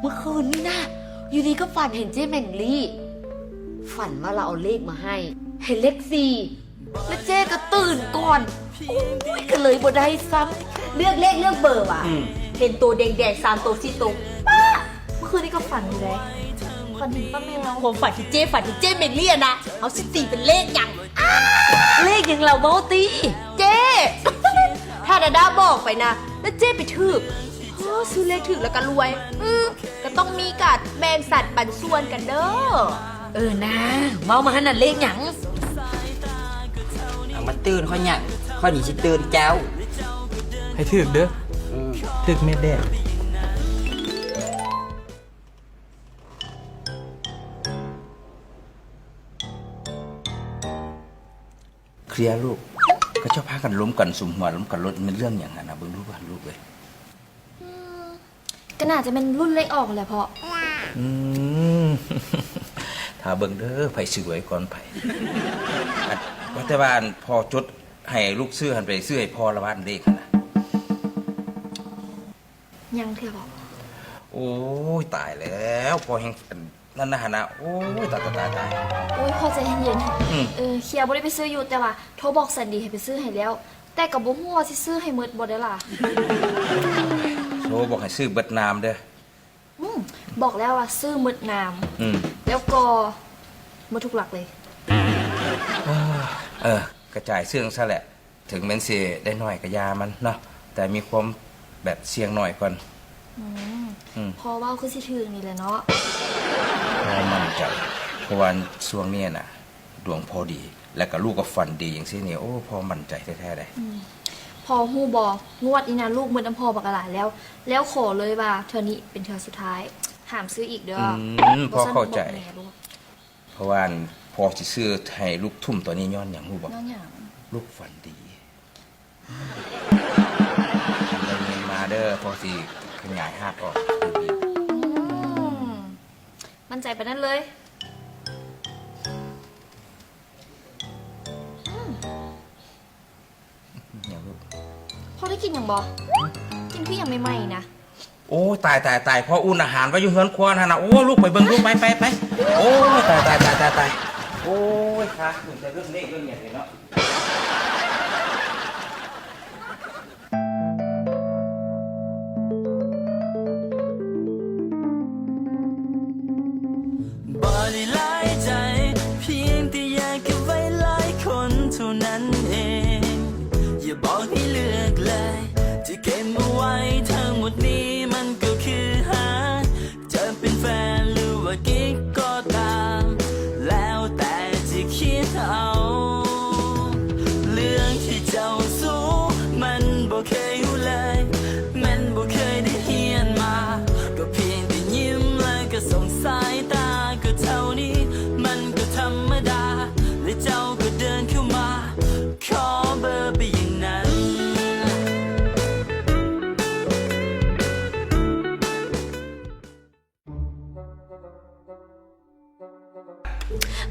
ມື້ຄືນນີ້ນະ ຢູ່ດີກໍຝັນເຫັນເຈ້ແມງລີ້ ຝັນວ່າລາວເອົາເລກມາໃຫ້ ເຫັນເລກສີ່ ແລ້ວເຈ້ກໍຕື່ນກ່ອນ ໂອ້ຍ ກໍເລີຍບໍ່ໄດ້ຊ້ຳ ເລືອກເລກເລືອກເບີວ່າ ອືມ ເຫັນໂຕແດງໆ ສາມໂຕ ສີ່ໂຕ ປ້າ ມື້ຄືນນີ້ກໍຝັນຢູ່ເດ້ ຝັນເຫັນປ້າແມວ ຄວາມຝັນທີ່ເຈ້ຝັນເຫັນເຈ້ແມງລີ້ນະ ເຮົາຊິຕີເປັນເລກຫຍັງ? ເລກຫຍັງລາວເວົ້າຕິ ເຈ້ ຖ້າດາດາບອກໄປນະ ແລ້ວເຈ້ໄປຖືກ ໂອ້ ຊື້ເລກຖືກແລ້ວກໍລວຍ ອື ກໍຕ້ອງມີການແບ່ງສັດປັນສ່ວນກັນເດີ. ເອີນາ ເວົ້າມາຫັ້ນນະ ເລກຫຍັງ? ເອົາມາຕື່ນຂ້ອຍຫຍັງ? ຂ້ອຍນີ້ຊິຕື່ນເຈົ້າ. ໃຫ້ຖືກເດີ. ອື ຖືກແມ່ນແດ່. ເຄລຍລູກ ເຂົາເຈົ້າພາກັນລົມກັນ ສຸມຫົວລົມກັນໂລດ ແມ່ນເລື່ອງຫຍັງຫັ້ນນະ? ເບິ່ງດູຫັ້ນລູກເອີຍ. ອືມ ກໍໜ້າຈະແມ່ນລຸ້ນເລກອອກແຫຼະເພາະ. ອືມ ຖ້າເບິ່ງເດີ ໃຜຊື້ໄວກ່ອນໃຜ. ອັນ ວ່າແຕ່ວ່າ ອັນ ພໍ່ຈົດໃຫ້ລູກຊື້ຫັ້ນ ໄປຊື້ໃຫ້ພໍ່ລະບ້ານເລກຫັ້ນນະ. ຍັງເທື່ອບໍ່? ໂອ້ຍ ຕາຍແລ້ວ ພໍ່ແຮງ ອັນ ນັ້ນນະຫັ້ນນະ ໂອ້ຍ ຕາຍ ຕາຍ ຕາຍ ຕາຍ. ໂອ້ຍ ພໍ່ໃຈເຢັນໆ ອືມ ເອີ ເຄຍບໍ່ໄດ້ໄປຊື້ຢູ່ ແຕ່ວ່າໂທບອກສັນດີໃຫ້ໄປຊື້ໃຫ້ແລ້ວ ແຕ່ກໍບໍ່ຮູ້ວ່າຊິຊື້ໃຫ້ໝົດບໍ່ເດ້ລະ. ໂທບອກໃຫ້ຊື້ເບິດນ້ຳເດີ. ອືມ ບອກແລ້ວວ່າຊື້ໝົດນ້ຳ ອືມ ແລ້ວກໍໝົດທຸກຫຼັກເລີຍ. ເອີ ກະຈ່າຍຊື້ຈັ່ງຊັ້ນແຫຼະ. ເຖິງແມ່ນຊິໄດ້ໜ້ອຍກໍຢ່າມັນເນາະ ແຕ່ມີຄວາມແບບສ່ຽງໜ້ອຍກ່ອນ. ອືມ ອືມ ພໍ່ເວົ້າຄືຊິຖືກນີ້ແຫຼະເນາະ. ພໍ່ໝັ້ນໃຈ ເພາະວ່າຊ່ວງນີ້ນະ ດວງພໍ່ດີ ແລ້ວກໍລູກກໍຝັນດີຈັ່ງຊີ້ນີ້ ໂອ້ ພໍ່ໝັ້ນໃຈແທ້ໆເດ້. ອືມ ພໍ່ຮູ້ບໍ່ ງວດນີ້ນະ ລູກໝົດນຳພໍ່ບັກຫຼາຍແລ້ວ ແລ້ວຂໍເລີຍວ່າເທື່ອນີ້ເປັນເທື່ອສຸດທ້າຍ ຫ້າມຊື້ອີກເດີ. ອືມ ພໍ່ເຂົ້າໃຈ. ເພາະວ່າ ອັນ ພໍ່ຊິຊື້ໃຫ້ລູກທຸ່ມຕອນນີ້ຍ້ອນຫຍັງຮູ້ບໍ່? ຍ້ອນຫຍັງ? ລູກຝັນດີ. ໄດ້ເງິນມາເດີ ພໍ່ຊິຂະຫຍາຍຮາກອອກ. ອືມ ໝັ້ນໃຈປານນັ້ນເລີຍ? ອືມ. ຫຍັງລູກ? ພໍ່ໄດ້ກິນຫຍັງບໍ່? ກິນຄືຫຍັງໃໝ່ໆນະ? ໂອ້ຍ ຕາຍ ຕາຍ ຕາຍ ພໍ່ອຸ່ນອາຫານໄວ້ຢູ່ເຮືອນຄົວຫັ້ນນະ. ໂອ້ຍ ລູກໄປເບິ່ງດູ ໄປ ໄປ ໄປ. ໂອ້ຍ ຕາຍ ຕາຍ ໂອ້ຍ ຄາດຫວັງແຕ່ເລື່ອງເລກເລື່ອງຫຍັງນີ້ເນາະ. ບໍ່ໄດ້ຫຼາຍໃຈ ພຽງແຕ່ຢາກເກັບໄວ້ຫຼາຍຄົນເທົ່ານັ້ນເອງ. ຢ່າບອກໃຫ້ເລືອກເລີຍ ຈະເກັບມາໄວ້ທັງໝົດນີ້ ມັນກໍຄືຫາ ຈະເປັນແຟນ ຫຼືວ່າກິກກໍຕາມ ແລ້ວແຕ່ຈະຄິດເອົາ. ເລື່ອງທີ່ເຈົ້າຮູ້ ມັນບໍ່ເຄີຍຮູ້ເລີຍ ແມ່ນບໍ່ເຄີຍໄດ້ຮຽນມາ ກໍພຽງແຕ່ຍິ້ມ ແລ້ວກໍສົ່ງສາຍຕາ ກໍເທົ່ານີ້ ມັນກໍທຳມະດາ ແລະເຈົ້າກໍເດີນເຂົ້າມາ ຂໍເບີໄປຢ່າງນັ້ນ.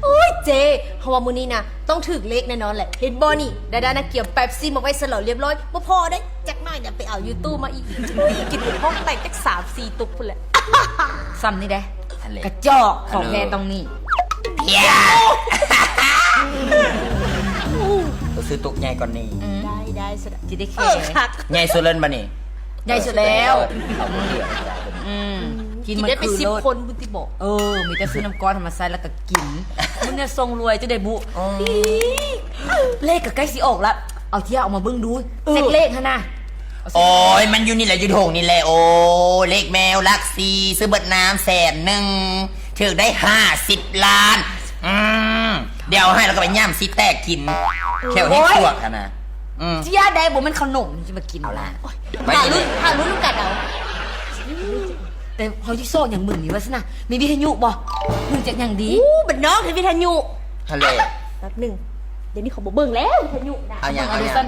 ໂອ້ຍ ເຈ້ ເຮົາວ່າມື້ນີ້ນະ ຕ້ອງຖືກເລກແນ່ນອນແຫຼະ. ເຫັນບໍ່ນີ້ ດາດານະກຽມເປັບຊີມາໄວ້ສະຫຼອນລຽບຮ້ອຍ ບໍ່ພໍເດ້ ຈັກໜ້ອຍນະໄປເອົາຢູ່ຕູ້ມາອີກ. ໂອ້ຍ ກິນຈົນທ້ອງແຕກຈັກສາມສີ່ຕຸກພຸ້ນແຫຼະ. ສ່ຳນີ້ເດ້ ກະຈອກ ຂອງແທ້ຕ້ອງນີ້. ຕ້ອງຊື້ຕຸກໃຫຍ່ກ່ອນນີ້. ອືມ ໄດ້ ໄດ້ ຊິໄດ້ແຄ່ ເອີ ຄັກ ໃຫຍ່ສຸດແລ້ວບາດນີ້. ໃຫຍ່ສຸດແລ້ວ ເອົາມື້ດຽວ. ອືມ ກິນ ກິນໄດ້ເປັນສິບຄົນພຸ້ນຕິບໍ. ເອີ ມີແຕ່ຊື້ນ້ຳກ້ອນເອົາມາໃສ່ແລ້ວກໍກິນ. ມື້ນີ້ສົ່ງລວຍຈັ່ງໃດບຸ. ເລກກໍໃກ້ຊິອອກລະ ເອົາເທຍອອກມາເບິ່ງດູ. ເອີ ເຊັກເລກຫັ້ນນະ. ໂອ້ຍ ມັນຢູ່ນີ້ແຫຼະ ຢູ່ຖົງນີ້ແຫຼະ. ໂອ້ຍ ເລກແມວຫຼັກສີ່ ຊື້ເບິດນ້ຳແສນໜຶ່ງ ຖືກໄດ້ຫ້າສິບລ້ານ. ອືມ ດຽວເອົາໃຫ້ແລ້ວກໍໄປຫຍ້ຳຊິແຕກກິນ ແຖວເຮັດສວກຫັ້ນນະ. ອືມ ເຈຍໄດ້ບໍ່ແມ່ນຂະໜົມທີ່ມາກິນ. ເອົາລະ ຫາລຸ້ນ ຫາລຸ້ນນຳກັນເອົາ. ແຕ່ເຮົາຊິຊອກຫຍັງມື້ນີ້ວ່າຊັ້ນນະ ມີວິທະຍຸບໍ່? ເບິ່ງຈາກຫຍັງດີ? ອູ້ ບ້ານນອກເຮັດວິທະຍຸ. ຫັ້ນແຫຼະ ແປັບໜຶ່ງ ດຽວນີ້ເຂົາບໍ່ເບິ່ງແລ້ວວິທະຍຸນະ. ເອົາຫຍັງ? ເອົາຫຍັງ?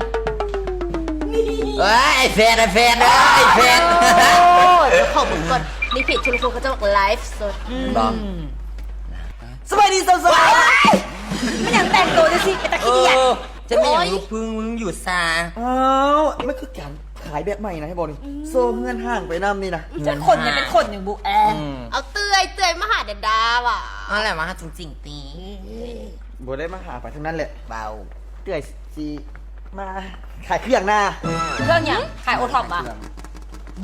ນີ້ໆໆ ເອີຍ ໄອ້ແຟນ ໄອ້ແຟນ ເອີຍ ໄອ້ແຟນ. ໂອ້ຍ ດຽວເຂົ້າເບິ່ງກ່ອນ ໃນເພຈໂທລະຄົນເຂົາເຈົ້າໄລຟ໌ສົດ. ອືມ ສະບາຍດີສາວໆ. ແມ່ນຫຍັງແຕ່ງໂຕຈັ່ງຊີ້ ເປັນຕາຂີ້ດຽດ? ເອີ ຈະແມ່ນຫຍັງລູກເພິ່ງ ມຶງຢູ່ຊາ. ອ້າວ ມັນຄືກັນ. ຂາຍແບບໃໝ່ນະ ໃຫ້ບອກນີ້ ອືມ ໂຊເຮືອນຫ້າງໄປນຳນີ້ນະ ຈັກຄົນນີ້ເປັນຄົນຫຍັງບຸ ແອ ອືມ ເອົາເອື້ອຍ ເອື້ອຍມາຫາດາດາຫວາ ຫັ້ນແຫຼະ ມາຫາຈຸງຈິງຕິ ບໍ່ໄດ້ມາຫາໃຜທັງນັ້ນແຫຼະ ເວົ້າ ເອື້ອຍຊິມາຂາຍເຄື່ອງນາ ເຄື່ອງຫຍັງ? ຂາຍໂອທັອບຫວາ?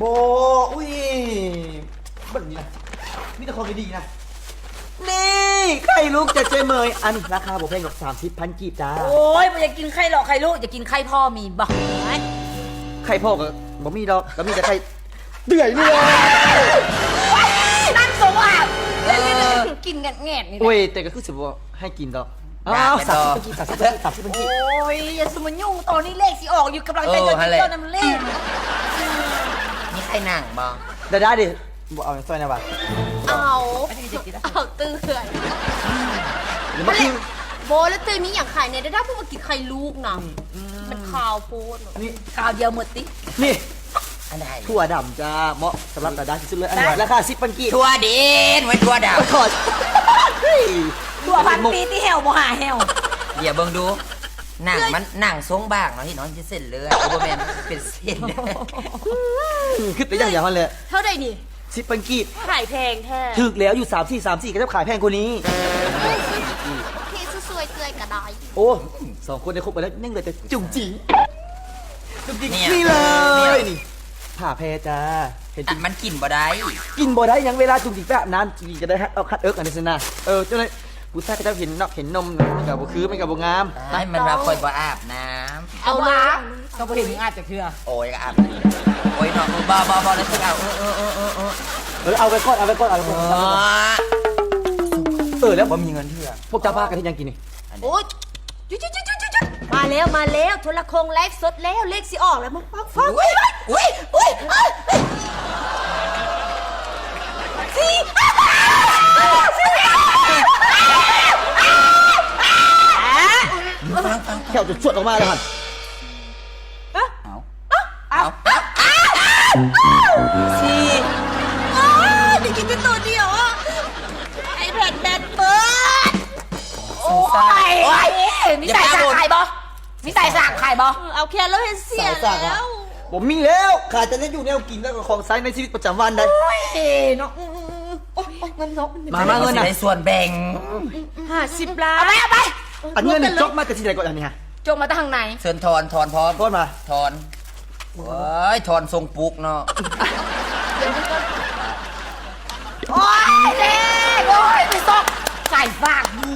ບໍ່ ອຸ້ຍ ເບິ່ງນີ້ນະ ມີແຕ່ຂອງດີໆນະ ນີ້ ໄຂ່ລູກຈາກເຈເໝີຍ ອັນນີ້ລາຄາບໍ່ແພງດອກ ສາມສິບພັນກີບຈ້າ ໂອ້ຍ ບໍ່ຢາກກິນໄຂ່ຫຼອກໄຂ່ລູກ ຢາກກິນໄຂ່ພໍ່ມີບໍ່? ໄຂ່ພໍ່ກໍບໍ່ມີດອກ ກໍມີແຕ່ໄຂ່ເດືອຍນີ້ແຫຼະ ນັ້ນສົງອາດ ເອີ ກິນແງດໆນີ້ແຫຼະ ໂອ້ຍ ແຕ່ກໍຄືຊິບໍ່ໃຫ້ກິນດອກ ອ້າວ ສາມສິບພັນກີບ ສາມສິບພັນກີບ ສາມສິບພັນກີບ ໂອ້ຍ ຢ່າສູ່ມາຫຍຸ້ງ ຕອນນີ້ເລກຊິອອກຢູ່ ກຳລັງໃຈຈະກິນເຈົ້ານຳເລກ ມີໄຂ່ນັ່ງບໍ່? ດາດາເດ ບໍ່ເອົາຫຍັງຊ່ອຍແດ່ຫວາ? ເອົາ ເອົາເຕືອຍ ບໍ່ ແລ້ວເອື້ອຍມີຫຍັງຂາຍແດ່? ດາດາເພິ່ນວ່າກິນໄຂ່ລູກນະ ອືມ ມັນຄາວໂພດ ນີ້ຄາວດຽວໝົດຕິ ນີ້ ອັນໃດ? ຖົ່ວດຳຈ້າ ເໝາະສຳລັບດາດາທີ່ສຸດເລີຍ ອັນນີ້ລາຄາສິບພັນກີບ ຖົ່ວເດນ ໂອ້ຍ ຖົ່ວດຳ ໂອ້ຍ ຖົ່ວພັນປີທີ່ແຫ້ວບໍ່ຫາແຫ້ວ ດຽວເບິ່ງດູ ໜັງມັນ ໜັງຊົງບາງເນາະ ເຫັນເນາະ ເສັ້ນເລືອດ ບໍ່ແມ່ນເປັນເສັ້ນ ອືມ ຄິດໄປຢ່າງດຽວຫັ້ນແຫຼະ ເທົ່າໃດນີ້? ສິບພັນກີບ ຂາຍແພງແທ້ ຖືກແລ້ວ ຢູ່ສາມສີ່ ສາມສີ່ ເຂົາເຈົ້າຂາຍແພງກວ່ານີ້ ໂອເຄ ຊ່ວຍໆເອື້ອຍກໍໄດ້ ໂອ້ ສອງຄົນໄດ້ຄົບກັນແລ້ວ ຍັງເຫຼືອແຕ່ຈຸງຈິງ ຈຸງຈິງ ນີ້ເລີຍ ນີ້ ຜ້າແພຣຈ້າ ເຫັນ ມັນກິນບໍ່ໄດ້ ກິນບໍ່ໄດ້ຫຍັງ ເວລາຈຸງຈິງໄປອາບນ້ຳ ຈຸງຈິງຈະໄດ້ຮັດອອກຮັດເອິກ ອັນນີ້ຊີ້ນະ ເອີ ຈັ່ງໃດ ຜູ້ຊາຍເຂົາເຈົ້າເຫັນນອກເຫັນນົມ ມັນກໍບໍ່ຄື ມັນກໍບໍ່ງາມ ອ້າຍ ມັນວ່າຂ້ອຍບໍ່ອາບນ້ຳ ເອົາລະ ເຂົາບໍ່ເຫັນມຶງອາບຈັກເທື່ອ ໂອ້ຍ ກໍອາບ ໂອ້ຍ ເນາະ ບໍ່ ບໍ່ ບໍ່ ແລ້ວຊິເອົາ ເອີ ເອີ ເອີ ເອີ ເອີ ເອີ ເອົາໄວ້ກ່ອນ ເອົາໄວ້ກ່ອນ ເອົາໄວ້ກ່ອນ ເອີ ແລ້ວບໍ່ມີເງິນເທື່ອ ພວກເຈົ້າພາກັນເຮັດຫຍັງກິນນີ້? ໂອ້ຍ ມາແລ້ວ ມາແລ້ວ ໂທລະຄົງໄລຟ໌ສົດແລ້ວ ເລກຊິອອກແລ້ວ ມາຟັງ ຟັງ ອຸ້ຍ ອຸ້ຍ ອຸ້ຍ ສີ່ ແຂ້ວຈົນຊວດອອກມາແລ້ວຫັ້ນ ເອົ້າ ເອົ້າ ເອົ້າ ສີ່ ໂອ້ຍ ໄດ້ກິນແຕ່ໂຕດຽວອະ ໄອແພດແບັດເບີດ ໂອ້ຍ ໂອ້ຍ ມີສາຍສາກຂາຍບໍ່? ມີສາຍສາກຂາຍບໍ່? ເອີ ເອົາແຄ່ເລີຍ ເສຍແລ້ວ ບໍ່ມີແລ້ວ ຂາຍແຕ່ແນວຢູ່ແນວກິນ ແລ້ວກໍຂອງໃຊ້ໃນຊີວິດປະຈຳວັນໄດ໋ ໂອ້ຍ ເນາະ ອືມ ໂອ້ຍ ເງິນເນາະ ມາ ມາ ເງິນນະ ຊິໄດ້ສ່ວນແບ່ງ ຫ້າສິບລ້ານ ເອົາໄປ ເອົາໄປ ອັນເງິນນີ້ຈົກມາແຕ່ທີ່ໃດກ່ອນ ອັນນີ້ຮະ? ຈົກມາແຕ່ທາງໃນ ເຊີນທອນ ທອນພ້ອມ ທອນມາ ທອນ ໂອ້ຍ ທອນຊົງປຸກເນາະ ໂອ້ຍ ເລກ ໂອ້ຍ ໄປຊອກໃສ່ຝາກໝູ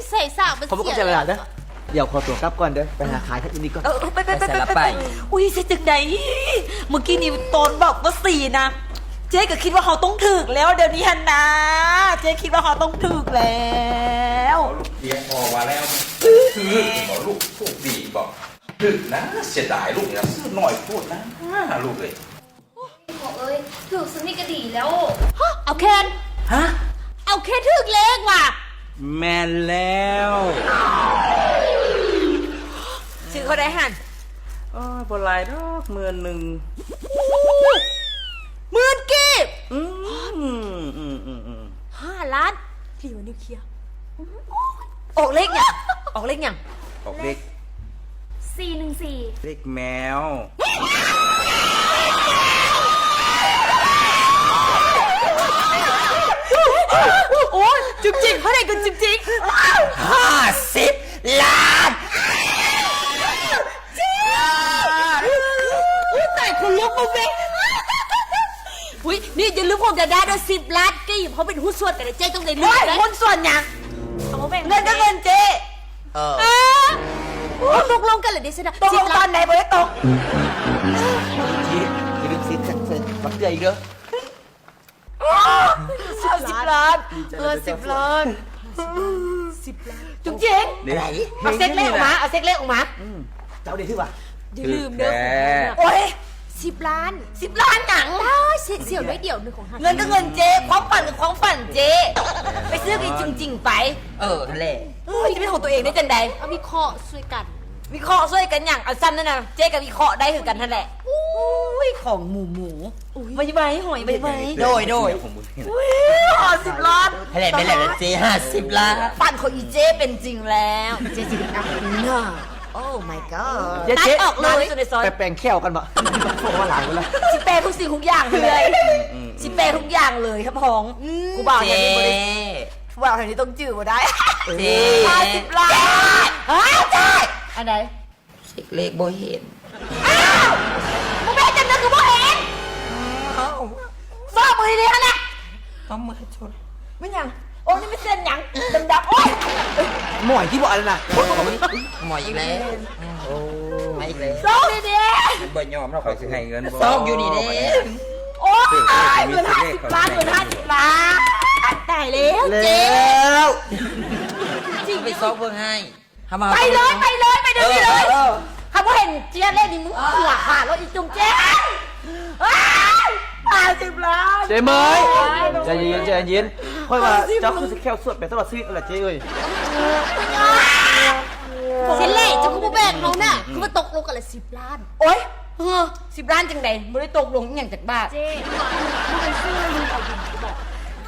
ໃສ່ສາກມັນເສຍແລ້ວ ດຽວຂໍຕົວກັບກ່ອນເດີ ໄປຫາຂາຍທາງອື່ນດີກວ່າ ເອີ ໄປ ໄປ ໄປ ໄປ ໄປ ອຸ້ຍ ຊິຈັ່ງໃດ ມື້ກີ້ນີ້ຕອນບອກວ່າສີ່ນະ ເຈ້ກໍຄິດວ່າເຮົາຕ້ອງຖືກແລ້ວ ດຽວນີ້ຫັ້ນນາ ເຈ້ຄິດວ່າເຮົາຕ້ອງຖືກແລ້ວ ເພຍພໍວ່າແລ້ວ ຖືກບໍ່ລູກ ຖືກດີບໍ່? ຖືກນະ ເສຍດາຍລູກນີ້ນະ ຊື້ໜ້ອຍໂພດນະລູກເອີຍ ພໍ່ເອີຍ ຖືກສ່ຳນີ້ກໍດີແລ້ວ ຮະ ເອົາແຄນ ຮະ ເອົາແຄນຖືກເລກຫວາ? ແມ່ນແລ້ວ ຖືກເທົ່າໃດຫັ້ນ? ໂອ້ຍ ບໍ່ຫຼາຍດອກ ໝື່ນໜຶ່ງ ໝື່ນກີບ ອືມ ຫ້າລ້ານ ເຫຼືອນິວເຄຍ ອອກເລກຫຍັງ? ອອກເລກຫຍັງ? ອອກເລກ ສີ່ໜຶ່ງສີ່ ເລກແມວ ໂອ້ຍ ຈຸກຈິກ ເທົ່າໃດກໍຈຸກຈິກ ຫ້າສິບລ້ານ ອຸ້ຍ ຕາຍ ຄົນລຸກບໍ່ເປັນ ອຸ້ຍ ນີ້ຢ່າລືມຂອງດາດາເດີ ສິບລ້ານກີບ ເຮົາເປັນຫຸ້ນສ່ວນກັນເດີ ເຈ້ຕ້ອງໄດ້ເລື່ອນເດີ ຫຸ້ນສ່ວນຫຍັງ? ເອົາມາແບ່ງ ເງິນກໍເງິນເຈ້ ເອີ ເອີ ຕົກລົງກັນແລ້ວເດ້ຊັ້ນນະ ຕົກລົງຕອນໃດບໍ່ໄດ້ຕົກ ຊິ ຢ່າລືມຊິແທັກໃສ່ບັກເທື່ອອີກເດີ ຫ້າສິບລ້ານ ຫ້າສິບລ້ານ ສິບລ້ານ ຈຸກຈິກ ເອົາເຊັກເລກອອກມາ ເອົາເຊັກເລກອອກມາ ອືມ ເຈົ້າໄດ້ຖືກຫວາ? ຢ່າລືມເດີ ໂອ້ຍ ສິບລ້ານ ສິບລ້ານຫຍັງ? ຕາຍ ເສຍດສຽວໜ້ອຍດຽວໜຶ່ງຂອງຫັ້ນ ເງິນກໍເງິນເຈ້ ຄວາມຝັນກໍຄວາມຝັນເຈ້ ໄປຊື້ກິນຈິງໆໄປ ເອີ ຫັ້ນແຫຼະ ໂອ້ຍ ຈະເປັນຂອງຕົວເອງໄດ້ຈັ່ງໃດ? ເອົາວິເຄາະຊ່ວຍກັນ ວິເຄາະຊ່ວຍກັນຫຍັງ? ເອົາຊັ້ນນັ້ນນະ ເຈ້ກໍວິເຄາະໄດ້ຄືກັນຫັ້ນແຫຼະ ອຸ້ຍ ຂອງໝູໆ ໄວໆ ຫອຍໄວໆ ໂດຍ ໂດຍ ອຸ້ຍ ຫ້າສິບລ້ານ ຫັ້ນແຫຼະ ແມ່ນແລ້ວເຈ້ ຫ້າສິບລ້ານ ຝັນຂອງອີເຈ້ເປັນຈິງແລ້ວ ເຈ້ຊິໄດ້ອັບໜ້າ Oh my god ເຈ ຕັດອອກເລີຍ ເຈ ໄປແປງແຂ້ວກັນບໍ່? ເພາະວ່າຫຼາຍຄົນລະ ຊິແປທຸກສິ່ງທຸກຢ່າງເລີຍ ອືມໆໆ ຊິແປທຸກຢ່າງເລີຍຮັບຮອງ ອືມ ຜູ້ບ່າວແຖວນີ້ບໍ່ໄດ້ ເຈ ຜູ້ບ່າວແຖວນີ້ຕ້ອງຈື່ບໍ່ໄດ້ ເຈ ຫ້າສິບລ້ານ ເຮີ້ຍ ເຈ ອັນໃດ? ເຊັກເລກບໍ່ເຫັນ ອ້າວ ມຶງໄປເຮັດຈັ່ງໃດຄືບໍ່ເຫັນ? ອ້າວ ຊອກເບິ່ງດີໆຫັ້ນແຫຼະ ຕ້ອງເມື່ອຍຈຸດ ແມ່ນຫຍັງ? ໂອ້ ນີ້ມັນເສັ້ນຫຍັງ? ດຳໆ ໂອ້ຍ ໝອຍທີ່ບໍ່ອັນນັ້ນນະ ໝອຍອີກແລ້ວ ໂອ້ ມາອີກແລ້ວ ຊອກດີໆ ມັນບໍ່ຍອມແລ້ວ ຂ້ອຍຊິໃຫ້ເງິນບໍ່? ຊອກຢູ່ນີ້ເດ້ ໂອ້ຍ ເງິນຫ້າສິບລ້ານ ເງິນຫ້າສິບລ້ານ ຕາຍແລ້ວ ເຈັບ ແລ້ວ ຊິໄປຊອກເບິ່ງໃຫ້ ໄປເລີຍ ໄປເລີຍ ໄປດຽວນີ້ເລີຍ ເອີ ເອີ ຖ້າບໍ່ເຫັນເຈຍເລກນີ້ ມຶງຫົວຂາດແລ້ວອີ່ຈຸງເຈນ ອ້າຍ ຫ້າສິບລ້ານ ເຈເໝີຍ ໂອ້ຍ ໃຈເຢັນໆ ໃຈເຢັນ ຂ້ອຍວ່າເຈົ້າຄືຊິແຄ້ວສວດໄປຕະຫຼອດຊີວິດນັ້ນແຫຼະເຈເອີຍ ເຊເລ ເຈົ້າຄືບໍ່ແບກເຮົານະ ອືມ ຄືວ່າຕົກລົງກັນລະສິບລ້ານ ໂອ້ຍ ເອີ ສິບລ້ານຈັ່ງໃດ ບໍ່ໄດ້ຕົກລົງອີ່ຫຍັງຈັກບາດ ເຈ ມຶງເປັນຊື່ລືມເອົາບຸນບໍ່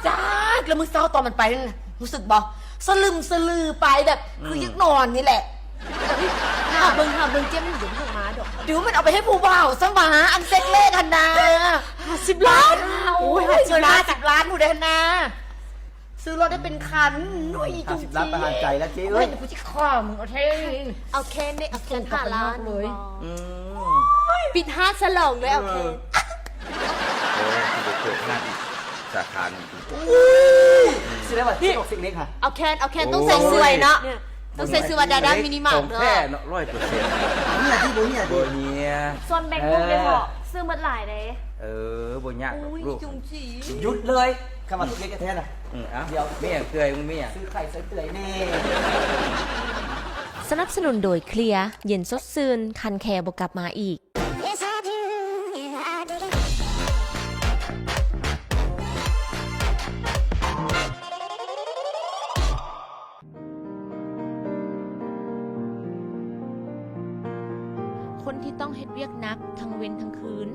ຈັກ ແລ້ວມື້ເຊົ້າຕອນມັນໄປນັ້ນນະ ຮູ້ສຶກບໍ່? ສະລຶມສະລືໄປແບບ ອືມ ຄືຢາກນອນນີ້ແຫຼະ ຫາເບິ່ງ ຫາເບິ່ງ ເຈ້ຍມັນບໍ່ໄດ້ອອກມາດອກ ຫຼືວ່າມັນເອົາໄປໃຫ້ຜູ້ບ່າວຊະຫວາ ອັນເຊັກເລກຫັ້ນນາ ຫ້າສິບລ້ານ ໂອ້ຍ ຫ້າສິບລ້ານ ຫ້າສິບລ້ານພຸ້ນເດ້ຫັ້ນນາ ຊື້ລົດໄດ້ເປັນຄັນ ໂອ້ຍ ອີ່ຈຸງຈີ່ ຫ້າສິບລ້ານປະຫານໃຈແລ້ວເຈ້ເອີຍ ໂອ້ຍ ກູຊິຂ້າມຶງເອົາແທ້ ເອົາແຄ່ນີ້ ເອົາແຄ່ຫ້າລ້ານເລີຍ ອືມ ປິດຮ້ານສະຫຼອງເລີຍ ເອົາແຄ່ ເອີ ໂອ້ຍ ຊິໄປເປີດຮ້ານອີກສາຂາໜຶ່ງ ຊິໄດ້ວ່າເຊັກອອກເຊັກເລັກຫະ ເອົາແຄ່ ເອົາແຄ່ ໂອ້ຍ ຕ້ອງໃສ່ສວຍເນາະ ຕ້ອງໃສ່ຊື່ວ່າ ດາດາ ມິນິມາດ ຂອງແທ້ເນາະ ຮ້ອຍເປີເຊັນ ເຫີຍ ບໍ່ເຫີຍ ບໍ່ເຫີຍ ສ່ວນແບັກບຸ້ງເດ້ພໍ່ ເອີ ຊື້ໝົດຫຼາຍເດ້ ເອີ ບໍ່ຍາກດອກລູກ ຈຸງຈີ່ ຢຸດເລີຍ ຄຳວ່າເລັກແທ້ໆນະ ອືມ ເອົາ ດຽວ ມີຫຍັງເອື້ອຍ ມຶງມີຫຍັງ ຊື້ໄຂ່ໃສ່ເອື້ອຍແດ່ ສະໜັບສະໜູນໂດຍ ເຄລຍ ເຢັນສົດຊື່ນ ຄັນແຄບໍ່ກັບມາອີກ. ຄົນທີ່ຕ້ອງເຮັດວຽກໜັກທັງເວັນທັງຄືນ.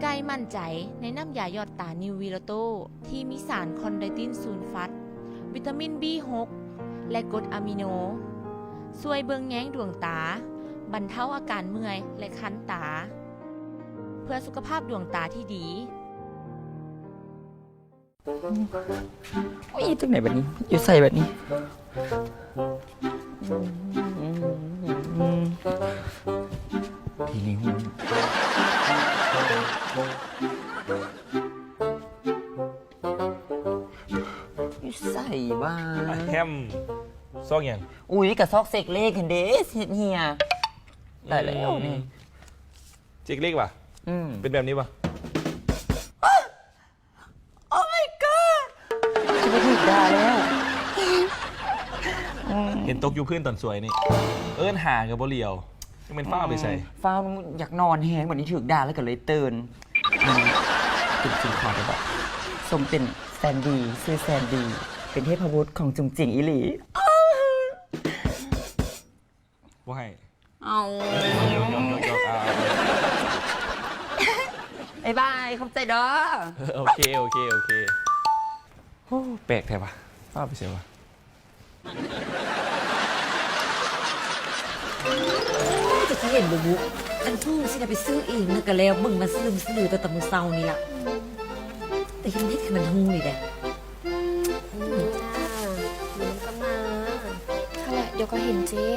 ໄກ່ໝັ້ນໃຈໃນນ້ຳຢາຢອດຕານິວວີໂລໂຕ ທີ່ມີສານຄອນໄດຕິນຊູນຟັດ, ວິຕາມິນບີຫົກ ແລະ ກົດອາມິໂນ ຊ່ວຍເບິ່ງແຍງດວງຕາ, ບັນເທົາອາການເມື່ອຍ ແລະ ຄັນຕາ ເພື່ອສຸຂະພາບດວງຕາທີ່ດີ. ໂອ້ຍ ຢູ່ຈັ່ງໃດບັດນີ້? ຢູ່ໃສບັດນີ້? ທີ່ນີ້ຫຸ້ນ ຢູ່ໃສຫວາ? ອາແຮມ ຊອກຫຍັງ? ອຸ້ຍ ກະຊອກເຊັກເລກຫັ້ນເດ້ ເຮັດເຫຍ. ຕາຍແລ້ວນີ້ ອືມ ເຊັກເລກຫວາ? ອືມ ເປັນແບບນີ້ຫວາ? Oh my god ຊິບໍ່ຖືກດ່າແລ້ວ ອືມ ເຫັນຕົກຢູ່ພື້ນຕອນສວຍນີ້ ເອີ້ນຫາກໍບໍ່ຫຼຽວ ຍັງແມ່ນຟ້າວໄປໃສ? ອືມ ຟ້າວ ຢາກນອນແຮງ ບັດນີ້ຖືກດ່າແລ້ວກໍເລີຍຕື່ນ ອືມ ເປັນຈິງຂໍໄດ້ບໍ່? ສົມເປັນແຊນດີ ຊື່ແຊນດີ ເປັນເທບພະບຸດຂອງຈຸງຈິງອີ່ຫຼີ. ບໍ່ໃຫ້ ເອົາ ຢອກໆໆໆ ອ່າ ບາຍບາຍ ຂອບໃຈເດີ. ໂອເຄ ໂອເຄ ໂອເຄ. ໂອ້ ແປກແທ້ຫວາ ຟ້າວໄປໃສຫວາ? ໂອ້ຍ ເຈົ້າຊິເຫັນບໍ່ບຸ ອັນຜູ້ຊິໄດ້ໄປຊື້ເອງນະ ກະແລ້ວເບິ່ງມັນສະລຶມສະລືຕັ້ງແຕ່ມື້ເຊົ້ານີ້ລະ ແຕ່ເຮັດ ເຮັດຄືມັນຮູ້ນີ້ແດ. ອືມ ດຽວມັນກໍມາ. ຫັ້ນແຫຼະ ດຽວກໍເຫັນເຈ້.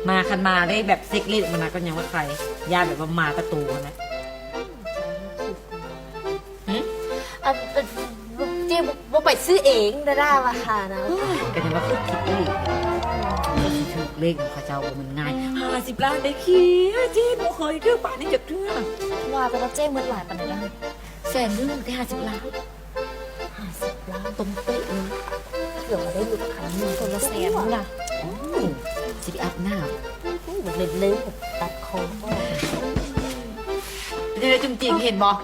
ມາ ຄັນມາໄດ້ແບບເຊັກເລກມານະ ກໍຍັງວ່າໃຄ ຢ້ານແບບວ່າມາແຕ່ໂຕຫັ້ນນະ. ຫຶ? ອັນ ເຈົ້າບໍ່ໄປຊື້ເອງ ດາດາວ່າຫານະ. ກໍຍັງວ່າຄິດອີກ ຊິຖືກເລກຂອງເຂົາເຈົ້າບໍ່ແມ່ນງ່າຍ. ຫ້າສິບລ້ານໄດ້ເຄຍ ເຈ້ບໍ່ເຄີຍຖືກປານນີ້ຈັກເທື່ອ. ວ່າແຕ່ວ່າເຈ້ໝົດຫຼາຍປານໃດລະ? ແສນໜຶ່ງ ແຕ່ຫ້າສິບລ້ານ. ຫ້າສິບລ້ານ ຕົງເປະເລີຍ. ເກືອບບໍ່ໄດ້ຫຼຸດຄັນໜຶ່ງ ຄົນລະແສນພຸ້ນນະ. ໂອ້ ຊິໄດ້ອາບນ້ຳ ໂອ້ ເລັບເລີຍ ຕັດຄໍອອກ. ເປັນຈັ່ງໃດຈຸ້ມຈິ້ງ ເຫັນບໍ່?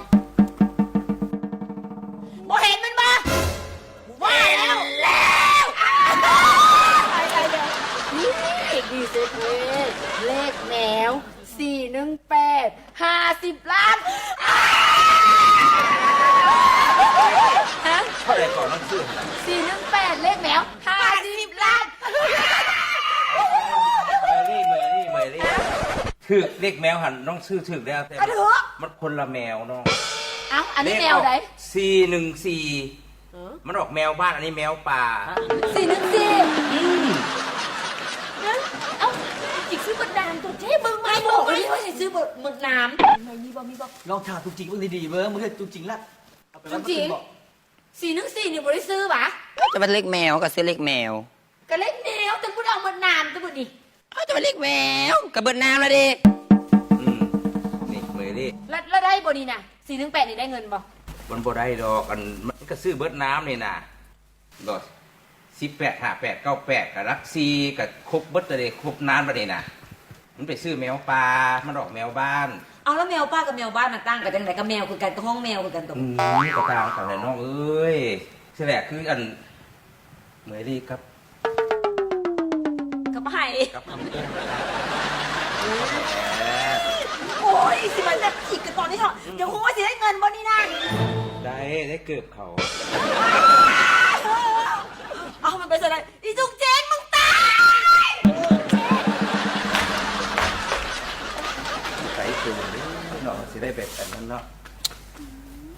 ບໍ່ເຫັນແມ່ນບໍ່? ວ່າແລ້ວ ເຫັນແລ້ວ. ນີ້ ດີເຊັກເລກ ເລກແນວ ສີ່ໜຶ່ງແປດ ຫ້າສິບລ້ານ. ຮະ? ເທົ່າໃດກໍນ້ອງຊື້ຫັ້ນນະ? ສີ່ໜຶ່ງແປດ ເລກແມວ ຫ້າສິບລ້ານ. ເມີຍລີ້ ເມີຍລີ້ ເມີຍລີ້ ຖືກເລກແມວຫັ້ນ ນ້ອງຊື້ຖືກແລ້ວ ແຕ່ ມັນຄົນລະແມວນ້ອງ. ເອົ້າ ອັນນີ້ແມວໃດ? ສີ່ໜຶ່ງສີ່ ເອີ ມັນອອກແມວບ້ານ ອັນນີ້ແມວປ່າ. ສີ່ໜຶ່ງສີ່ ອືມ ເອົ້າ ຈິກຊື້ເບິດນາມຕົວເຈ້ ເບິ່ງໃໝ່ ບອກເລີຍວ່າຊິຊື້ເບິດ ເບິດນາມ. ໃໝ່ມີບໍ່ ມີບໍ່? ລອງຖາມຈຸກຈິກເບິ່ງດີໆ ເບິ່ງ ມື້ເທື່ອຈຸກຈິກລະ ເອົາໄປ ຈຸກຈິກ ສີ່ໜຶ່ງສີ່ນີ້ບໍ່ໄດ້ຊື້ຫວາ? ຈະເປັນເລກແມວ ກໍຊື້ເລກແມວ ກໍເລກແມວ ແຕ່ບໍ່ໄດ້ເອົາເບິດນາມ ແຕ່ບໍ່ນີ້ ເອົາ ຈະເປັນເລກແມວ ກໍເບິດນາມລະເດ. ອືມ ນີ້ເມີຍລີ້ ລະ ລະໄດ້ບໍ່ນີ້ນະ? ສີ່ໜຶ່ງແປດນີ້ໄດ້ເງິນບໍ່? ມັນບໍ່ໄດ້ດອກ ອັນ ມັນກໍຊື້ເບິດນາມນີ້ນະ ບໍ່ ສິບແປດ ຫ້າແປດ ເກົ້າແປດ ກໍຫຼັກສີ່ ກໍຄົບເບິດລະເດ ຄົບນາມບາດນີ້ນະ. ມັນໄປຊື້ແມວປ່າ ມັນອອກແມວບ້ານ. ເອົາ ແລ້ວແມວປ່າກັບແມວບ້ານມັນຕ່າງກັນຈັ່ງໃດ? ກໍແມວຄືກັນ ກໍຮ້ອງແມວຄືກັນຕົວະ. ອືມ ກໍຕ່າງກັນແຫຼະນ້ອງເອີຍ. ຊີ້ແຫຼະ ຄືອັນ ເມີຍລີ້ກັບ ກັບໃຜ? ກັບຄຳເອື້ອນ. ໂອ້ຍ ຊິມາຈັບຈີບກັນຕອນນີ້ເທາະ. ອືມ ຢາກຮູ້ວ່າຊິໄດ້ເງິນບໍ່ນີ້ນະ? ໄດ້ ໄດ້ເກີບເຂົາ. ເອົາ ມັນໄປໃສໄດ້? ອີຈຸກຈິກ ມຶງຕາຍ! ໃສເກີນເນາະ ຊິໄດ້ແບບອັນນັ້ນເນາະ.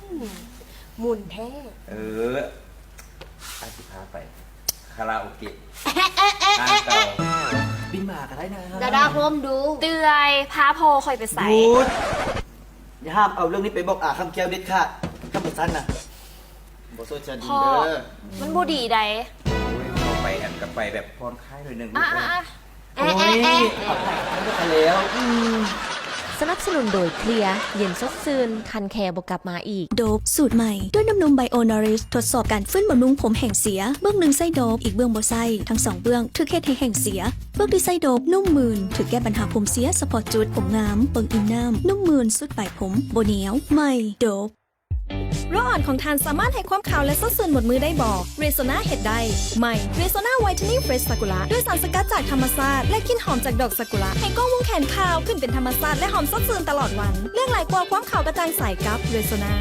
ອືມ ໝຸ່ນແທ້. ເອີ ອ້າຍຊິພາໄປຄາຣາໂອເກະ ຮ້ານເກົ່າ. ບິນມາກໍໄດ້ນະ. ດາດາໂຮມດູ. ເຕືອຍ ພາພໍ່ຂ້ອຍໄປໃສ? ຢຸດ ຢ່າຫ້າມເອົາເລື່ອງນີ້ໄປບອກອາຄຳແກ້ວເດັດຂາດ ຄັນບໍ່ຊັ້ນນະ ບໍ່ສົດຈະດີເດີ. ມັນບໍ່ດີໃດ. ໂອ້ຍ ເຮົາໄປຫັ້ນກໍໄປແບບຜ່ອນຄາຍໜ້ອຍໜຶ່ງ. ອາໆໆ ໂອ້ຍ ເອົາໄປແລ້ວ. ອືມ ສະໜັບສະໜູນໂດຍ ເຄລຍ ເຢັນສົດຊື່ນ ຄັນແຄ່ບໍ່ກັບມາອີກ. ໂດບສູດໃໝ່ ດ້ວຍນ້ຳນົມ Bionorish ທົດສອບການຟື້ນບຳລຸງຜົມແຫ້ງເສຍ ເບື້ອງໜຶ່ງໃຊ້ໂດບ ອີກເບື້ອງບໍ່ໃຊ້ ທັງສອງເບື້ອງຖືກເຮັດໃຫ້ແຫ້ງເສຍ. ເບື້ອງທີ່ໃຊ້ໂດບນຸ້ມມື່ນ ຖືກແກ້ບັນຫາຜົມເສຍສະເພາະຈຸດ, ຜົມງາມ, ເບິ່ງອີ່ມນ້ຳ, ນຸ້ມມື່ນ, ຊຸດປາຍຜົມ, ບໍ່ໜຽວ. ໃໝ່ ໂດບ. ໂລອ່ອນຂອງທ່ານສາມາດໃຫ້ຄວາມຂາວ ແລະ ສົດຊື່ນໝົດມື້ໄດ້ບໍ່? Rexona ເຮັດໄດ້. ໃໝ່ Rexona Whitening Fresh Sakura ດ້ວຍສານສະກັດຈາກທຳມະຊາດ ແລະ ກິ່ນຫອມຈາກດອກຊາກຸຣະ ໃຫ້ກ້ອງວົງແຂນຂາວຂຶ້ນເປັນທຳມະຊາດ ແລະ ຫອມສົດຊື່ນຕະຫຼອດວັນ. ເລື່ອງຫຼາຍກວ່າຄວາມຂາວກະຈ່າງໃສກັບ Rexona.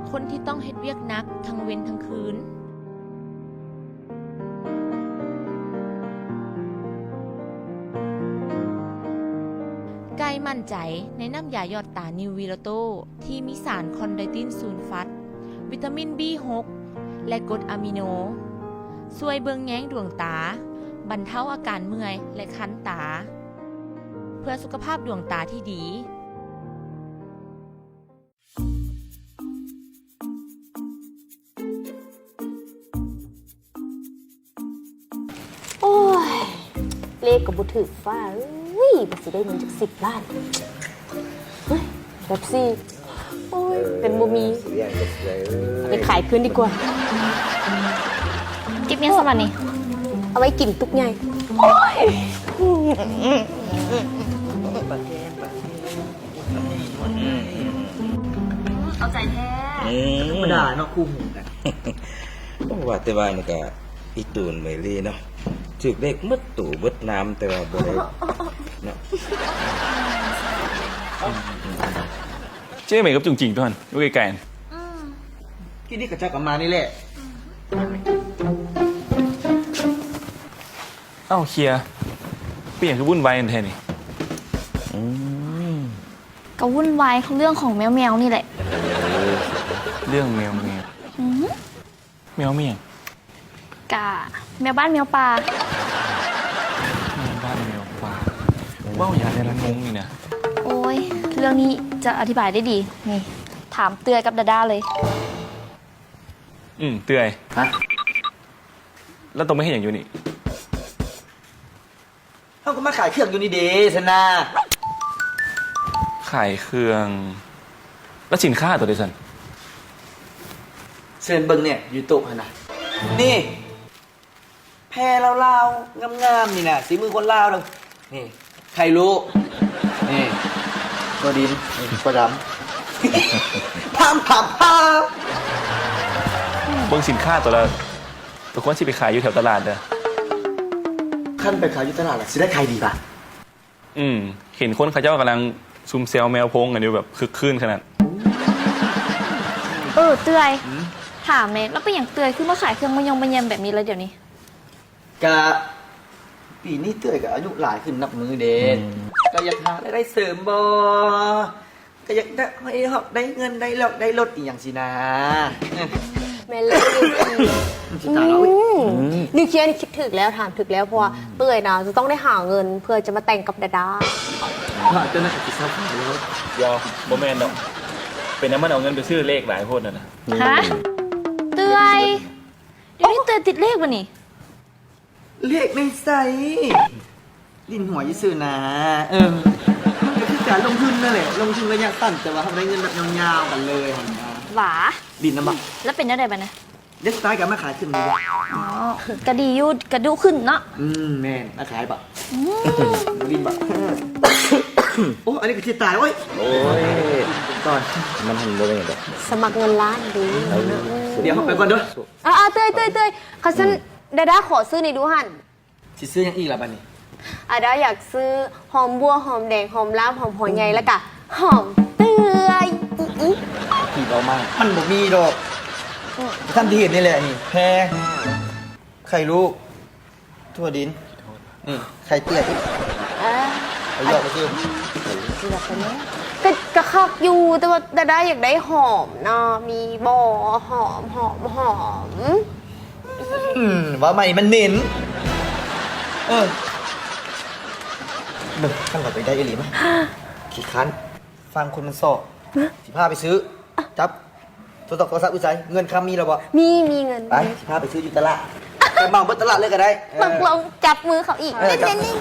ຄົນທີ່ຕ້ອງເຮັດວຽກໜັກທັງເວັນທັງຄືນ ກາຍໝັ້ນໃຈໃນນ້ຳຢາຢອດຕານິວວີລາໂຕ ທີ່ມີສານຄອນໄດຕິນຊູນຟັດ, ວິຕາມິນບີຫົກ ແລະ ກົດອາມິໂນ, ຊ່ວຍເບິ່ງແຍງດວງຕາ, ບັນເທົາອາການເມື່ອຍ ແລະ ຄັນຕາ. ເພື່ອສຸຂະພາບດວງຕາທີ່ດີ. ໂອ້ຍ ເລກກໍບໍ່ຖືກ ຟ້າເອີຍ ວ່າຊິໄດ້ເງິນຈັກສິບລ້ານ. ເຮີ້ຍ ແປັບຊີ ໂອ້ຍ ເອີ ເປັນບໍ່ມີ ໄປຂາຍຄືນດີກວ່າ. ເກັບຫຍັງຊະບັດນີ້ ເອົາໄວ້ກິນຕຸກໃຫຍ່. ໂອ້ຍ ເອົາໃຈແທ້. ອືມ ທຳມະດາເນາະ ຄູ່ຫູກັນ. ໂອ້ ວ່າແຕ່ວ່ານີ້ກະອີຕູນເມລີເນາະ ຖືກເລກໝົດໂຕເບິດນາມ ແຕ່ວ່າບໍ່ໄດ້ເນາະ. ເຈ້ເມກັບຈຸງຈິງຕົວຫັ້ນ ຢູ່ໃກ້ໆ. ອືມ ທີ່ນີ້ເຂົາເຈົ້າກໍມານີ້ແຫຼະ. ເອົ້າ ເຄຍ ເປັນຫຍັງຄືວຸ່ນວາຍກັນແທ້ນີ້? ອືມ ກໍວຸ່ນວາຍເລື່ອງຂອງແມວໆນີ້ແຫຼະ. ເລື່ອງແມວໆ? ອືຮຶ ແມວແມ່ນຫຍັງ? ກະແມວບ້ານແມວປ່າ. ແມວບ້ານແມວປ່າ ເວົ້າຫຍັງແຕ່ລະງົງນີ້ນະ. ໂອ້ຍ ເລື່ອງນີ້ຈະອະທິບາຍໄດ້ດີ ນີ້ ຖາມເຕືອຍກັບດາດາເລີຍ. ອືມ ເຕືອຍ ຮະ? ລະໂຕມາເຮັດຫຍັງຢູ່ນີ້? ເຮົາກໍມາຂາຍເຄື່ອງຢູ່ນີ້ເດຊັ້ນນາ. ຂາຍເຄື່ອງ? ແລ້ວສິນຄ້າໂຕໃດຊັ້ນ? ເຊີນເບິ່ງແນ່ ຢູ່ໂຕະຫັ້ນນະ. ນີ້ ແພລາວໆ ງາມໆ ນີ້ນະ ສີມືຄົນລາວເດີ້. ນີ້ ໄຄໂລ ນີ້ ໂຕດິນ ນີ້ ໂຕດຳ ພາມ ພາມ ພາມ. ເບິ່ງສິນຄ້າໂຕລະ ກໍຄວນຊິໄປຂາຍຢູ່ແຖວຕະຫຼາດເດີ້. ຄັນໄປຂາຍຢູ່ຕະຫຼາດລະ ຊິໄດ້ຂາຍດີປະ? ອືມ ເຫັນຄົນເຂົາເຈົ້າກຳລັງ ຊຸມແຊວແມວໂພງກັນຢູ່ແບບຄຶກຄື້ນຂະໜາດ. ເອີ ເຕື້ອຍ ອືມ? ຖາມແດ່ ແລ້ວເປັນຫຍັງເຕື້ອຍຄືມາຂາຍເຄື່ອງມະຍົງມະແຍມແບບນີ້ລະດຽວນີ້? ກະ ປີນີ້ເອື້ອຍກໍອາຍຸຫຼາຍຂຶ້ນນັບມື້ເດ້ ອືມ ກໍຢາກຫາລາຍໄດ້ເສີມບໍ່ ກໍຢາກໄດ້ຮອກໄດ້ເງິນໄດ້ລອກໄດ້ລົດອີ່ຫຍັງຊີ້ນາ. ແມ່ນແລ້ວ ນິວເຄຍ ອືມ ນິວເຄຍນີ້ຄິດຖືກແລ້ວ ຖາມຖືກແລ້ວ ເພາະວ່າເອື້ອຍນະຈະຕ້ອງໄດ້ຫາເງິນເພື່ອຈະມາແຕ່ງກັບດາດາ. ເຈົ້ານັ້ນກໍຊິເຊົາຂາຍແລ້ວ. ດຽວ ບໍ່ແມ່ນດອກ ເປັນຫຍັງມັນເອົາເງິນໄປຊື້ເລກຫຼາຍໂພດຫັ້ນນະ? ຮະ? ເອື້ອຍ ດຽວນີ້ເອື້ອຍຕິດເລກບໍ່ນີ້? ເລກໃນໃສ? ຫຼິ້ນຫວຍຊື່ໆນາ. ເອີ ມັນກໍຄືການລົງທຶນນັ້ນແຫຼະ ລົງທຶນໄລຍະສັ້ນ ແຕ່ວ່າເຮົາໄດ້ເງິນແບບຍາວໆກັນເລີຍຫັ້ນນະ. ຫວາ ຫຼິ້ນນຳບໍ່? ແລ້ວເປັນແນວໃດບາດນີ້? ເດສະຕາຍກໍເອົາມາຂາຍຂຶ້ນ. ອໍ ກໍດີຢູ່ ກະດຸຂຶ້ນເນາະ. ອືມ ແມ່ນ ມາຂາຍບໍ່? ອືມ ມາຫຼິ້ນບໍ່? ໂອ້ ອັນນີ້ກໍຊິຕາຍ. ໂອ້ຍ ໂອ້ຍ ມັນຫັ້ນບໍ່ແມ່ນດອກ ສະໝັກເງິນລ້ານເດ້. ເອີ ດຽວເຮົາໄປກ່ອນເດີ. ເອີໆ ເອື້ອຍໆ ຄັນຊັ້ນ ອືມ ດາດາຂໍຊື້ນີ້ດູຫັ້ນ. ຊິຊື້ຫຍັງອີກລະບາດນີ້? ອາດາຢາກຊື້ຫອມບົ່ວ ຫອມແດງ ຫອມລາມ ຫອມຫົວໃຫຍ່ ອືມ ແລ້ວກະຫອມເອື້ອຍ. ອີ່ ອີ່ ທີ່ເວົ້າມາມັນບໍ່ມີດອກ. ອືມ ທ່ານທີ່ເຫັນນີ້ແຫຼະ ນີ້ແພ ໄຂ່ລູກ ຖົ່ວດິນ ນີ້ໄຂ່ເຕ້ຍ. ເອີ ເອົາຢອກມາຊື້. ເກືອບໄປແລ້ວ ກະ ກະຄັກຢູ່ ແຕ່ວ່າດາດາຢາກໄດ້ຫອມນະ ມີບໍ່? ຫອມ ຫອມ ຫອມ. ອືມ ເວົ້າໃໝ່ ມັນເໝັນ. ເອີ ເບິ່ງ ຄັນເຮົາໄປໄດ້ອີ່ຫຼີມາ ຂີ້ຄ້ານຟັງຄົນມັນຊອກ. ຮະ? ຊິພາໄປຊື້. ຈັບໂທລະສັບໂທລະສັບຢູ່ໃສ? ເງິນຄຳມີແລ້ວບໍ່? ມີ ມີເງິນ. ໄປ ຊິພາໄປຊື້ຢູ່ຕະຫຼາດ. ໄປເໝົາເບິດຕະຫຼາດເລີຍກໍໄດ້. ເອີ ຕົກລົງ ຈັບມືເຂົາອີກ. ເອີ ເໜັ້ນໆ. ຈັ່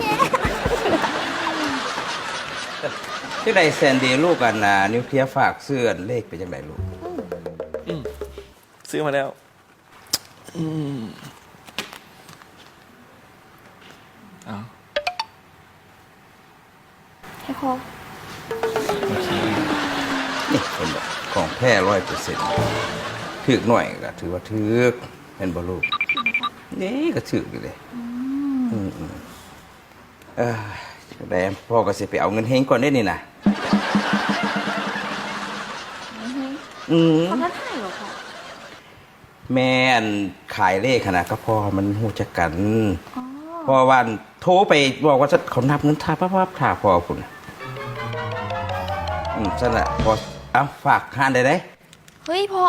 ງໃດແຊນດີລູກ ອັນ ນິວເຄຍຝາກຊື້ອັນເລກເປັນຈັ່ງໃດລູກ? ອືມ ຊື້ມາແລ້ວ. ອືມ ເອົາ ໃຫ້ພໍ່. ໂອເຄ ນີ້ເຫັນບໍ່? ຂອງແທ້ຮ້ອຍເປີເຊັນ ຖືກໜ້ອຍກໍຖືວ່າຖືກ ແມ່ນບໍ່ລູກ? ນີ້ກໍຖືກຢູ່ເດ້. ອືມ ອືມໆ. ເອີ ຈັ່ງໃດພໍ່ກໍຊິໄປເອົາເງິນເຮງກ່ອນເດ້ນີ້ນະ. ອືມ ອືມ ເຂົາທັກທາຍບໍ່ພໍ່? ແມ່ນ ຂາຍເລກຫັ້ນນະ ກໍເພາະວ່າມັນຮູ້ຈັກກັນ. ອໍ ເພາະວ່າໂທໄປບອກວ່າ ເຂົານັບເງິນຖ້າ ປັບໆ ຖ້າພໍ່ພຸ້ນ. ອືມ ຊັ້ນລະ ພໍ່ ເອົາ ຝາກຮ້ານໄດ້ເດ້. ເຮີ້ຍພໍ່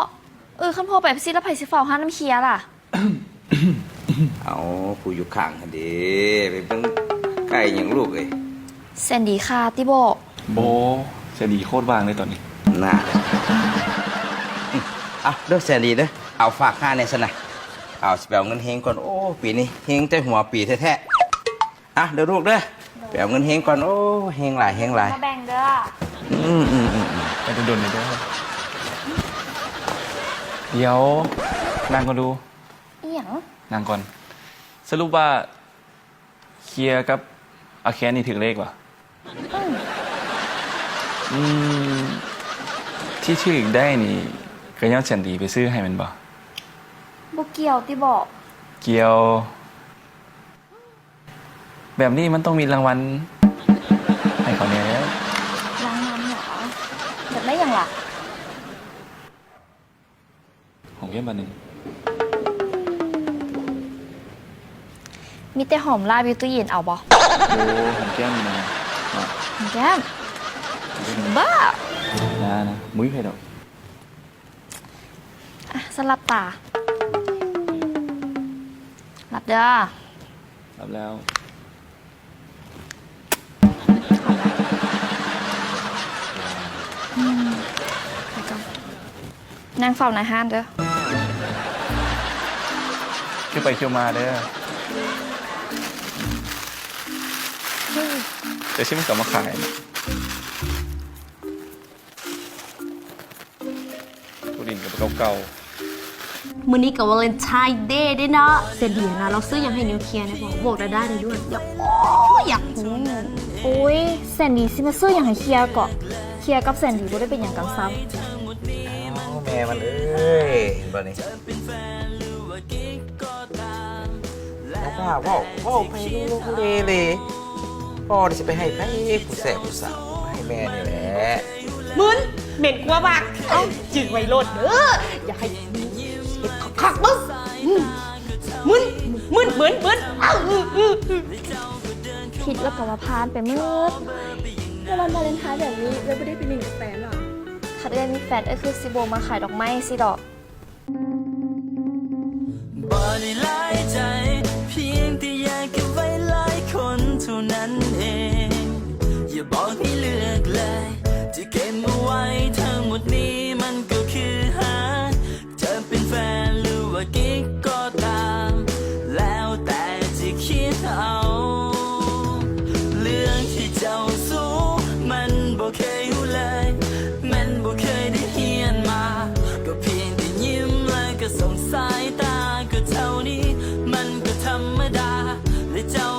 ເອີ ຄັນພໍ່ໄປຊິລະ ໃຜຊິເຝົ້າຮ້ານນຳເຄຍລະ? ເອົາ ຜູ້ຢູ່ຂ້າງຫັ້ນເດ້ ໄປເບິ່ງໃກ້ຫຍັງລູກເອີຍ. ແຊນດີຄ່າຕິບໍ? ບໍ່ ແຊນດີໂຄດວ່າງເລີຍຕອນນີ້. ນະ ອາ ເດີແຊນດີເດີ ເອົາ ຝາກຂ້າແດ່ຊັ້ນນະ. ເອົາ ຊິໄປເອົາເງິນເຮງກ່ອນ. ໂອ້ ປີນີ້ເຮງແຕ່ຫົວປີແທ້ໆ. ອ່ະ ເດີລູກເດີ ໄປເອົາເງິນເຮງກ່ອນ. ໂອ້ ເຮງຫຼາຍ ເຮງຫຼາຍ ມາແບ່ງເດີ. ອືມ ອືມ ອືມ ອືມ ໄປດົນໆເດີ. ດຽວ ນັ່ງກ່ອນດູ. ອີຫຍັງ? ນັ່ງກ່ອນ. ສະຫຼຸບວ່າ ເຄຍກັບອາແຄນນີ້ຖືກເລກຫວາ? ອືມ ອືມ ທີ່ຖືກໄດ້ນີ້ ກໍຍ້ອນແຊນດີໄປຊື້ໃຫ້ແມ່ນບໍ່? ບໍ່ກ່ຽວຕິບໍ? ກ່ຽວ. ແບບນີ້ມັນຕ້ອງມີລາງວັນໃຫ້ເຂົາແດ່ແລ້ວ. ລາງວັນເຫລອ? ຢາກໄດ້ຫຍັງລະ? ຫອມແກ້ມບາດໜຶ່ງ. ມີແຕ່ຫອມລາບຢູ່ຕູ້ເຢັນ ເອົາບໍ່? ໂອ້ ຫອມແກ້ມນີ້ນະ. ຫອມແກ້ມ? ບ້າ ນາ ນາ ບໍ່ມີໃຜດອກ. ອ່ະ ສະຫຼັບຕາ. ຫຼັບເດີ. ຫຼັບແລ້ວ. ອືມ ໄປກ່ອນ. ນັ່ງເຝົ້າໜ້າຮ້ານເດີ. ຄິວໄປຄິວມາເດີ. ດຽວຊິມັນກໍມາຂາຍ. ຜູ້ດິນກັບເກົ່າໆ. ມື້ນີ້ກໍວາເລັນທາຍເດເດ້ເນາະ. ແຊນດີນະ ລອງຊື້ຫຍັງໃຫ້ນິວເຄຍແດ່ບໍ່? ບອກດາດາໄດ້ດ້ວຍ. ຢາກ ໂອ້ຍ ຢາກຮູ້. ໂອ້ຍ ແຊນດີຊິມາຊື້ຫຍັງໃຫ້ເຄຍເກາະ? ເຄຍກັບແຊນດີບໍ່ໄດ້ເປັນຫຍັງກັນຊ້ຳ. ອ້າວ ແມ່ມັນເອີຍ ເຫັນບໍ່ນີ້? ດາດາເວົ້າ ເວົ້າໄປເລໆ. ພໍ່ນີ້ຊິໄປໃຫ້ໃຜຜູ້ແຊບຜູ້ສາວ ໃຫ້ ແມ່ນີ້ແຫຼະ. ມຶນ ເໝັນກວ່າໝາກ. ເອົາ ຈື່ໄວ້ໂລດເດີ ຢ່າໃຫ້ເຮັດຄັກໆເບິ່ງ. ອືມ ມຶນ ມຶນ ມຶນ ມຶນ. ເອົາ ອື ອື ອື. ຜິດແລ້ວກໍວ່າຜ່ານໄປໝົດ. ໃນວັນວາເລັນທາຍແບບນີ້ ເອື້ອຍບໍ່ໄດ້ໄປຫຼິ້ນກັບແຟນຫວາ? ຄັນເອື້ອຍມີແຟນ ເອື້ອຍຄືຊິບໍ່ມາຂາຍດອກໄມ້ຊີ້ດອກ. ບໍ່ໄດ້ຫຼາຍໃຈ ພຽງແຕ່ຢາກເກັບໄວ້ຫຼາຍຄົນເທົ່ານັ້ນເອງ. ຢ່າບອກໃຫ້ເລືອກເລີຍ ຈະເກັບມາໄວ້ທັງໝົດນີ້ ມັນກໍຄືຫາກ ຈະເປັນແຟນ ຫຼືວ່າກິກກໍຕາມ ແລ້ວແຕ່ຈະຄິດເອົາ. ເລື່ອງທີ່ເຈົ້າສູ້ ມັນບໍ່ເຄີຍຮູ້ເລີຍ ມັນບໍ່ເຄີຍໄດ້ຮຽນມາ ກໍພຽງແຕ່ຍິ້ມ ແລ້ວກໍສົ່ງສາຍຕາ ກໍເທົ່ານີ້ ມັນກໍທຳມະດາ ແລະເຈົ້າ